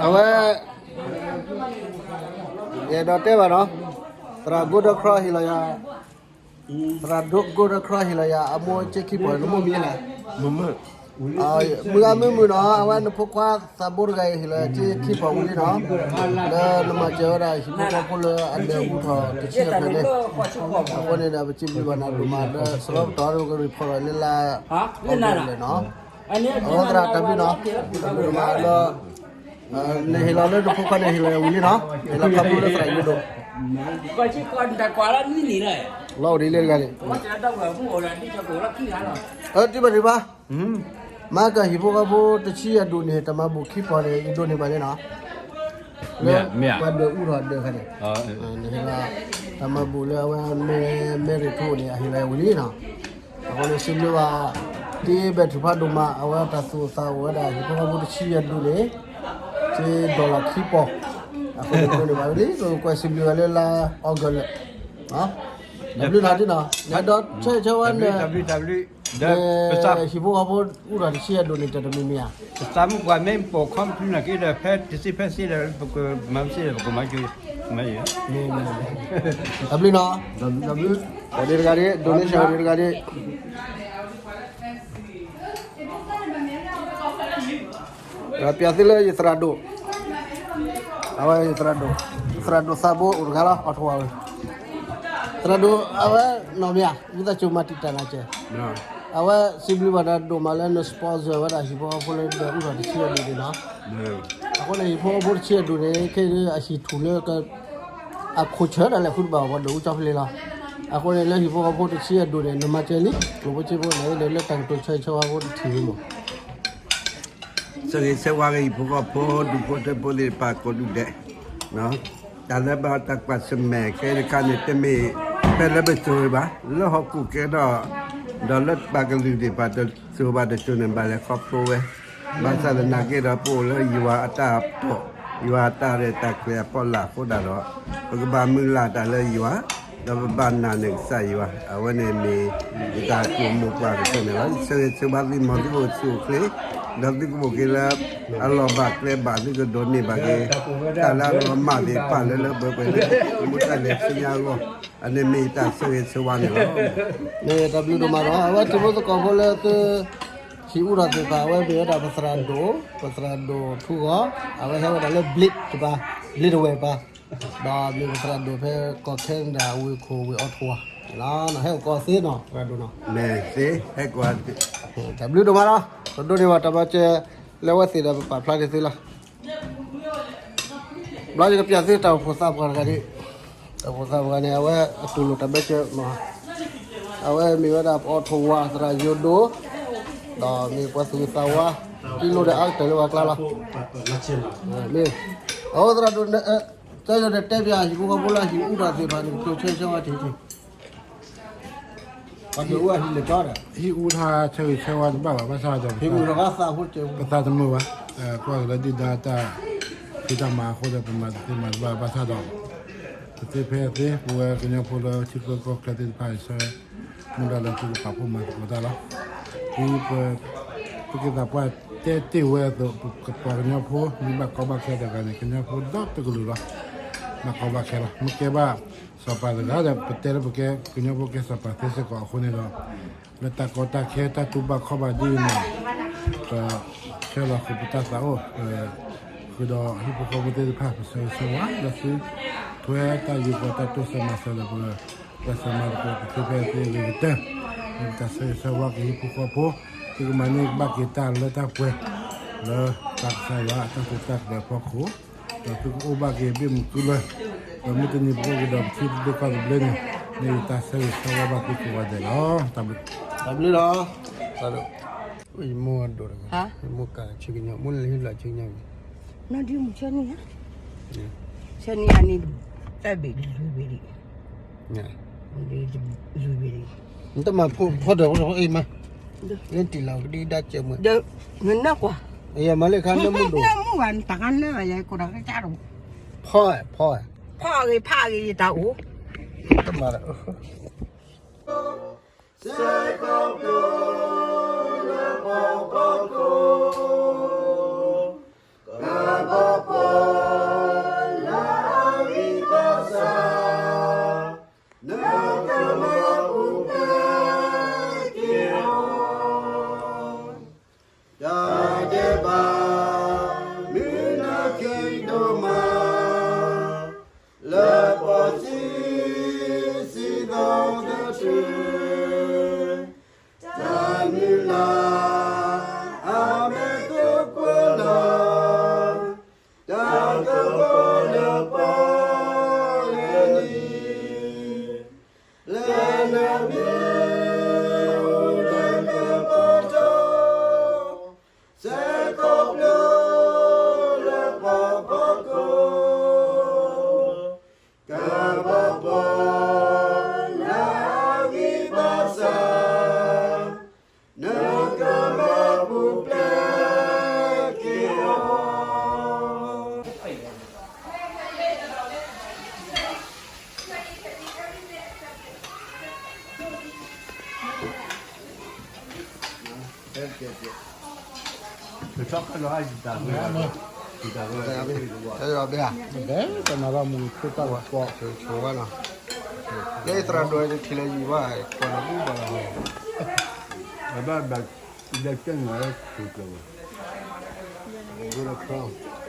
အဝဲ ယအဲၣ်ဒိးတဲဘၣ်နီၤ, သရၣ် Golden Cross ဟ့ၣ်လီၤယၤ, သရၣ် Golden Cross ဟ့ၣ်လီၤယၤ အမိၢ်စ့ခံပီၢ် နမိၢ်မံၤလဲၣ်, မုၢ်ဂၤမုၢ်မုၢ်နီၤ, အဝဲနဖိခွါသးဘိတဂၤအံၤ ဟ့ၣ်လီၤယၤစ့ခံပီၢ်ဝံၤလံနီၤ, လၢနမၤစၢၤဝဲဒၣ်ဟံၣ်ဖိဃီဖိလၢအလဲၤအူထီၣ်တဆံအဖျၢၣ်န့ၣ်, အဃိန့ၣ်ဒီး ပစံးဘျုးဘၣ်နၤဒိၣ်မးဒီး စရီပတီၢ်ဒီး က report လၢလၢ အီၣ်ကၢၣ်လဲၣ်နီၤ, အဝဲသရၣ်တၢ်ဘျုးနီၤ, တၢ်ဘျုးဒိၣ်မးဒီး နဟ့ၣ်လီၤလၢနဖိခွါန့ၣ် ဟ့ၣ်လီၤဝံၤလံနီၤ, ဟ့ၣ်လီၤခီဖျိလၢသရၣ်ယိဒိၣ်, လီၤအိၣ်ဒ်လဲၣ်တဂၤန့ၣ်, အတံၤဘၣ်ဒံးဘၣ်, မၤကဟံၣ်ဖိဃီဖိတဆံအဒိၣ်န့ၣ် တၢ်မၤဘူၣ်ခံပီၢ်န့ၣ် ယဒိးန့ၢ်ဘၣ်လံနီၤ, လၢပှၤဒၢးအူထီၣ်ဒၢးခါန့ၣ်, နဟ့ၣ်လီၤ တၢ်မၤဘူၣ်လၢအဝဲမ့ၢ် မဲရံၣ်ထူန့ၣ် အဟ့ၣ်လီၤဝံၤလံနီၤ, အဃိန့ၣ်စံးဘျုးဘၣ် တ့ဘဲၣ်ထူၣ်ဖးဒိၣ်မး အဝဲတၢ်သူၣ်အိၣ်သးအိၣ်ဝဲဒၣ်ဟံၣ်ဖိဃီဖိတဆံအဒိၣ်န့ၣ်, စ့ dollar ခံပီၢ်, အဃိန့ၣ်ဒိးန့ၢ်ဘၣ်ဝံၤလံ, ပကွဲးစံးဘျုးဝဲလၢလါအီကူးလၢာ်, တၢ်ဘျုးနၤဒ်နီၤ, နဒီးဆၢဂ့ၤဆၢဝါန့ၣ်, ဟံၣ်ဖိဃီဖိအူထီၣ်တဆံအဒိၣ်န့ၣ် တၢ်တမံၤမံၤဧါ, ပသးမုၢ်ပှၢ်မ့ၢ်ပိာ်ခီဖျိနာ်က့ဒီး ဖဲတဆံဖဲဆံဒီး ပကမၤမ့ၢ်စ့ဒီး ပကမၤကၠိ, မ့ၢ် တၢ်ဘျုးနီၤ, တၢ်ဘျုး, ပှၤဒ့တဂၤဒ့, donation ဒ့တဂၤဒ့, ပျၢ်သ့လၢယသရၣ်ဒိၣ်, အဝဲယသရၣ်ဒိၣ်, သရၣ်ဒိၣ်သးဘိအိၣ်တဂၤလီၤ အီၣ်ထဝါဝဲ, သရၣ်ဒိၣ်အဝဲနီၢ်မ့ၢ်ဧါ, ဝံသးစူၤမၤတံာ်တာ်နၤကဲ, အဝဲစံးဘျုးဘၣ်နၤဒိၣ်မးလၢန sponsor ဝဲဒၣ်ဟံၣ်ဖိဃီဖိလၢဒၢးအူထီၣ်တဆံအဒိၣ်န့ၣ်နီၤ, အဃိန့ၣ် ဟံၣ်ဖိဃီဖိတဆံအဒိၣ်န့ၣ် ခဲအံၤအဟံၣ်ထူၣ်လၢ အခိၣ်ဆၢဒၣ်လဲာ်ဃုတဘၣ် ပှၤဒၢးအူကၠီဖျ့လီၤ, အဃိန့ၣ် လၢဟံၣ်ဖိဃီဖိတဆံအဒိၣ်န့ၣ် နမၤစၢၤလံ ကျိၣ်ဖိစ့ဖိန့ၣ် လၢတၢ်ကတိၤဆၢဂ့ၤဆၢဝါဖိတထံၣ်မး ဆၢဂ့ၤဆၢဝါက့ၤဟံၣ်ဖိဃီဖိ ဒူၣ်ဖိထၢဖိသ့ၣ်တဖၣ်ကိးဒူၣ်ဒဲး, တၢ်လၢဘၣ်တၢ်ကွၢ်ဆၢၣ်မဲာ်ခဲအံၤတခါန့ၣ် တမ့ၢ်ဖဲလၢပစိၤဘၣ်, လၢဟီၣ်ခိၣ်ကဲထီၣ်, ဒီးလၢပှၤကလုာ်သ့ၣ်တဖၣ်တစိၤဘၣ်တစိၤန့ၣ် ဘၣ်လဲၤခီဖျိဝဲ, ဘၣ်ဆၣ်သနာ်က့ဒီး ပအိၣ်လၢယွၤအတၢ်ပီၣ်, ယွၤအတၢ်ရဲၣ်တၢ်ကျဲၤအဖီလာ်အဃိသတးဒီး ပကဘၣ်မုၢ်လၢ်တၢ်လၢယွၤ, ဒီးပဘၣ်နာ်န့ၢ်ကစၢ်ယွၤ, အဝဲန့ၣ်မ့ၢ်ယတၢ်ကိၢ်မိၢ်ပှၢ်ကတၢၢ်န့ၣ်လီၤ. ဆၢဂ့ၤဆၢဝါသု မ်သုကအိၣ်ဆူၣ်အိၣ်ချ့, ဒီးသုကအိၣ်က့ၤလၢ အလီၢ်ဘၣ်ကျဲဘၣ် သုကဒိးန့ၢ်ဘၣ်က့ၤ တၢ်လၢအလီၤမၢ်သ့ၣ်တဖၣ်လၢလၢပှဲၤပှဲၤလၢ မူတၢ်လဲၤဆူညါအဂီၢ်, အန့ၣ်မ့ၢ်ယတၢ်ဆၢဂ့ၤဆၢဝါန့ၣ်လီၤ. မ့ၢ်တၢ်ဘျုးဒိၣ်မးလီၤ. အဝဲထံဖိသကိးဖိလၢသု ဟံၣ်အူထီၣ်သ့ၣ်တဖၣ် အဝဲမ့ၢ်ဝဲဒၣ်ပသရၣ်ဒိၣ်, ပသရၣ်ဒိၣ်ထူဂီၤ, အဝဲဟဲဝဲဒၣ်လၢ ဘျ့းတပၤ, ဘျ့းတဝဲၢ်တပၤ, ဒီးမ့ၢ်ပသရၣ်ဒိၣ်ဖဲကီၢ်ခဲနဒၤ ဝ့ၢ်ခိၣ်ဝ့ၢ်အီထဝါန့ၣ်လီၤ. ဟဲအိၣ်ကီးသ့နီၤ သရၣ်ဒိၣ်နီၤ. မ့ၢ်သ့ ဟဲကွၢ်သ့. တၢ်ဘျုးဒိၣ်မးလီၤ. ပဒိးန့ၢ်ဘၣ်တၢ်မၤစၢၤ လၢအဝဲသ့ၣ်ဒီးပပာ်ဖျါန့ၢ်သုလီၤ. ဘျီယကပျၢ်သုတၢ်အိၣ်ဖှိၣ်သးပှၢ်တဂၤဒ်, တၢ်အိၣ်ဖှိၣ်သးပှၢ်န့ၣ် အဝဲအတူၢ်လိာ်တၢ်ဘၢၣ်စၢၤမး, အဝဲမ့ၢ်ဝဲဒၣ်ပအီထဝါသရၣ်ယိၤဒိၣ်, ဒီးမ့ၢ်ပှၤသူၣ်ဂ့ၤသးဝါ, ကံလိာ်ဒီးအါကတၢၢ်လၢပှၤကျါလီၤ. မ့ၢ်, အဝဲသရၣ်ဒိၣ်, ကၠီယိၤဒိၣ်တဲပၠး ဟံၣ်ဖိဃီဖိလၢဟံၣ်အူထီၣ်သ့ၣ်တဖၣ်န့ၣ် ကတိၤဆၢဂ့ၤဆၢဝါတ့ၢ်တ့ၢ် ပှၤဒၢးအူအဟံၣ်လဲၤကီးဒီး, ဟံၣ်အူထီၣ်ဆၢဂ့ၤဆၢဝါတဘၣ်ဘၣ်, ဘၣ်ဆၣ်ဒီး ဟံၣ်အူထီၣ်ဘၣ်သးဖိ, ပသးတမုာ်ဘၣ်, ကွၢ်က့ၤလၢဒုၣ်ဒါတၢ်ဖံးတၢ်မၤအဃိဒီး ပမၤတသ့မၤတဘၣ်, ဘၣ်ဆၣ်ဒီး တသ့ဖဲသ့ ပဝဲကညီဖိလၢထံချၢကီၢ်ချၢသ့ၣ်တဖၣ်အံၤ ဆၢမုၢ်လၢ်လၢသုကပာ်ဖှိၣ်မၤသကိးတၢ်လီၤ. ဒ်ပ ပက့ၤသးပှၢ်တဲတ့ၢ်ဝဲအသိး ပပှၤကညီဖိ မ့ၢ်ဘၣ်ကီဘၣ်ခဲတဂၤန့ၣ် ကညီဖိဒီတကလုာ်လီၤ. ဘၣ်ကီဘၣ်ခဲလီၤ. မ့ၢ်ကဲဘၣ်စီၤပၤတဂၤဒီး ပတဲလၢပကဲကညီဖိကဲစီၤပၤသ့စ့ၢ်ကီးအဃိန့ၣ်ဒီး လၢတၢ်ကီတၢ်ခဲတၢ်တူၢ်ဘၣ်ခီၣ်ဘၣ်ဒ်အံၤန့ၣ် ပဆဲးလီၤဃုာ်ပတၢ်သးအိၣ် ဃုာ်ဒီးဟံၣ်ဖိဃီဖိသ့ၣ်တဖၣ် ပဆၢဂ့ၤဆၢဝါဒီးသု ထွဲတၢ်ယူးယီၣ်တၢ်တိစၢၤမၤစၢၤဒီးပ ပှၤစၢၤမၤသကိးပသ့ဖဲသ့အဂ့ၤကတၢၢ် လၢပတၢ်ဆၢဂ့ၤဆၢဝါက့ၤဟံၣ်ဖိဃီဖိ သုကမၤန့ၢ်ဘၣ်က့ၤတၢ်လၢတၢ်ပှဲၤ လၢတၢ်ကစၢ်ယွၤအတၢ်သုးတၢ်ကျဲၤအဖီခိၣ် ဒီးသုကအိၣ်ဘၣ်က့ၤဘ့ၣ်မုာ်ကုလၢၢ် ဒီးမုၢ်တနံၤပကအိၣ်က့ၤဒီးပထံသဘျ့ကီၢ်သဘျ့န့ၣ် မ့ၢ်ယတၢ်ဆၢဂ့ၤဆၢဝါဘၣ်သုကိးဂၤဒဲးလီၤ. တၢ်ဘျုး, တၢ်ဘျုးလီၤ. ယမိၢ်အဒိၣ်တဂၤ, ယမိၢ်ကးဆၢကညီ, မိၢ်လၢဟံၣ်လၢဆၢကညီ, နီၢ်ဒုးမုၢ်ဆၢနံၤဧါ, ဆၢနံၤအနံၤ, တၢ်ဘ့ၣ်လွံၢ်ဘ့ၣ်ဒံး, လွံၢ်ဘ့ၣ်ဒံး, နတမၤဖိထီၣ်ဒီးအံၤမး, လၢတံၢ်လီၤကဒံဒါကဲးမး, နနၢ်ကွၢ်, ယမၤလၢခါနၢမူဒိၣ်, နၢမူဘၣ်နတၢ်ကနၢဘၣ်ယဲကိးတၢ်ကစၢ်ဒိၣ်, ဖီ, ဖီ, ဖီဂ့ၤဖးဂ့ၤ ယတၢ်အိၣ်, တမၤလၢ စဲးကီးပျိလၢပှၤဖီခိၣ်, က ဘဲ တနၤရၣ်မူဆိတၢ်ကပီၤ ဆိဝဲနီၤ, လၢသရၣ်ဒိးတထံၣ်လၢယံၤဘၣ် ကွၢ်လၢဘူၣ်ဘၣ်လီၤ, ဘၣ်ဘၣ် ဒီးကဲနၤလၢဆိကျၢၤဘၣ်, ဒိလၢချီ တၢ်ကိၢ်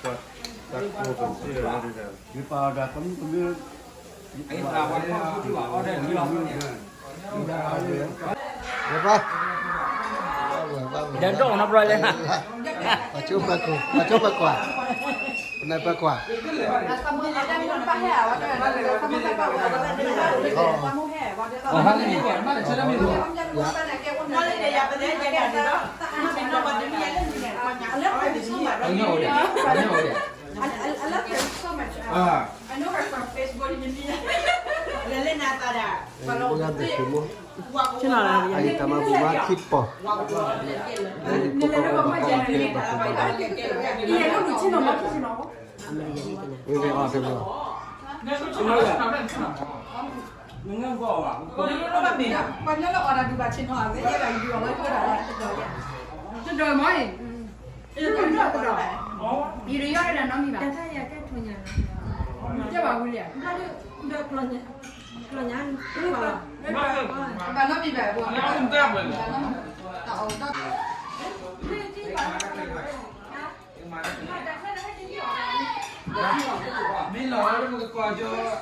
ပစ့ၢ်ဝဲဒၣ်, ယပာ်အီၤတၢ်ကမုၣ်ကမုၣ်, ယပာ်, ယဒိၣ်နီၢ်ပျီလဲၣ်, ပှၤဆိပကွၢ်, ပှၤဆိပကွၢ်, ပနၢ်ပကွၢ် ဆ့ၣ်နီၤလၢယၤ, တၢ်မၤဘူၣ်မၤခံပီၤ, ပှၤညီလၢအီၣ်တၢ်ဒုးဘၣ်ဆ့ၣ်နီၤ, တဒိးမ့ၢ်အံၤ, တဒိး, ယတယီၢ်ဒၣ်နီတမံၤဘၣ်, တဘၣ်ဝံၤလံ, ဘၣ်နီတမံၤဘၣ်, တၢ်အီၣ်တၢ် မ့ၢ်လီၤဝဲလၢပကကွၢ်ကၠီ,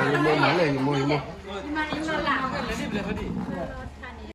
ယမိၢ်မၤလဲၣ်, ယမိၢ်, ယမိၢ်